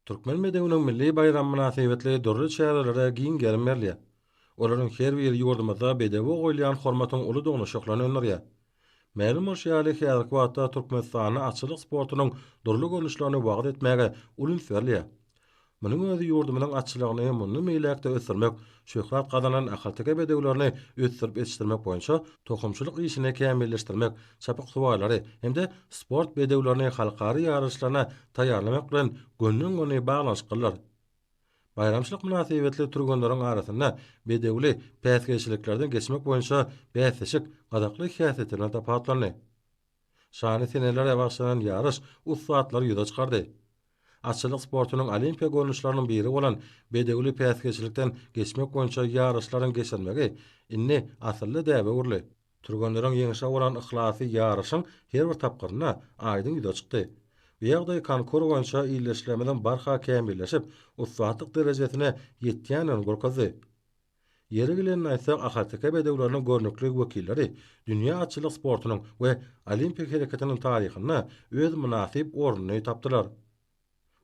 Türkmen bedewiniň milli baýramy mynasybetli dürli çärelere giň gerim berilýär. Olaryň her biri ýurdumyzda bedewe goýulýan hormatyň uludygyny şöhlenendirýär. Mälim bolşy ýaly, häzirki wagtda Türkmenistanda atçylyk sportunyň dürli görnüşlerini wagyz etmäge uly üns berilýär. Munuň özi ýurdumyzyň atçylygyny mundan beýläk-de ösdürmek, şöhrat gazanan ahalteke bedewlerini ösdürip ýetişdirmek boýunça tohumçylyk işini kämilleşdirmek, çapyksuwarlary hem-de sport bedewlerini halkara ýaryşlaryna taýýarlamak bilen gönden-göni baglanyşyklydyr. Baýramçylyk mynasybetli türgenleriň arasynda bedewli päsgelçiliklerden geçmek boýunça bäsleşik gyzykly häsiýeti bilen tapawutlandy. Şanly senelere bagyşlanan ýaryş ussatlary ýüze çykardy. Atçylyk sportunyň olimpiýa görnüşleriniň biri bolan bedewli päsgelçilikden geçmek boýunça ýaryşlaryň geçirilmegi indi asylly däbe öwrüldi. Türgenleriň ýeňşe bolan yhlasy ýaryşyň her bir tapgyrynda aýdyň ýüze çykdy. Bu ýagdaý konkur boýunça ildeşlerimiziň barha kämilleşip, ussatlyk derejesine ýetýändigini görkezdi. Ýeri gelende aýtsak, ahalteke bedewleriniň görnükli wekilleri dünýä atçylyk sportunyň we olimpiýa hereketiniň taryhynda öz mynasyp ornuny tapdylar.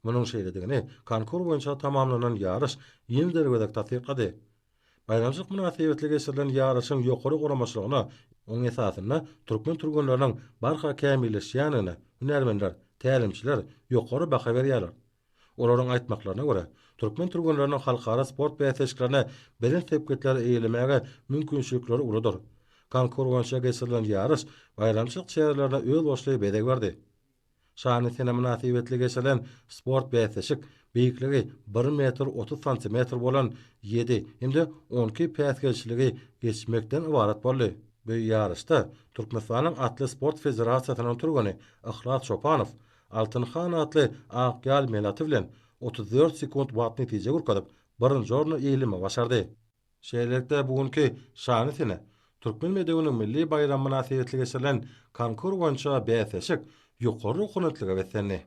Munuň şeýledigini konkur boýunça tamamlanan ýaryş ýene-de bir gezek tassyklady. Baýramçylyk mynasybetli geçirilen ýaryşyň ýokary guramaçylygyna, onuň esasynda türkmen türgenleriniň barha kämilleşýändigine hünärmenler, tälimçiler ýokary baha berýärler. Olaryň aýtmaklaryna görä, türkmen türgenleriniň halkara sport bäsleşiklerinde belent sepgitleri eýelemäge mümkinçilikleri uludyr. Konkur boýunça geçirilen ýaryş baýramçylyk çärelerine özboluşly bezeg berdi. Şanly sene mynasybetli geçirilen sport bäsleşik beýikligi bir metr 30 santimetr bolan ýedi hem-de 12 päsgelçiligi geçmekden ybarat boldy. Bu ýaryşda Türkmenistanyň Atly sport federasiýasynyň türgeni Yhlas Çopanow Altyn han atly ak ýal melaty bilen 34 sekunt wagt netije görkezip, birinji orny eýelemegi başardy. Şeýlelikde, bu günki şanly sene, Türkmen bedewiniň milli baýramy mynasybetli geçirilen konkur boýunça bäsleşik ýokary ruhubelentlige beslendi.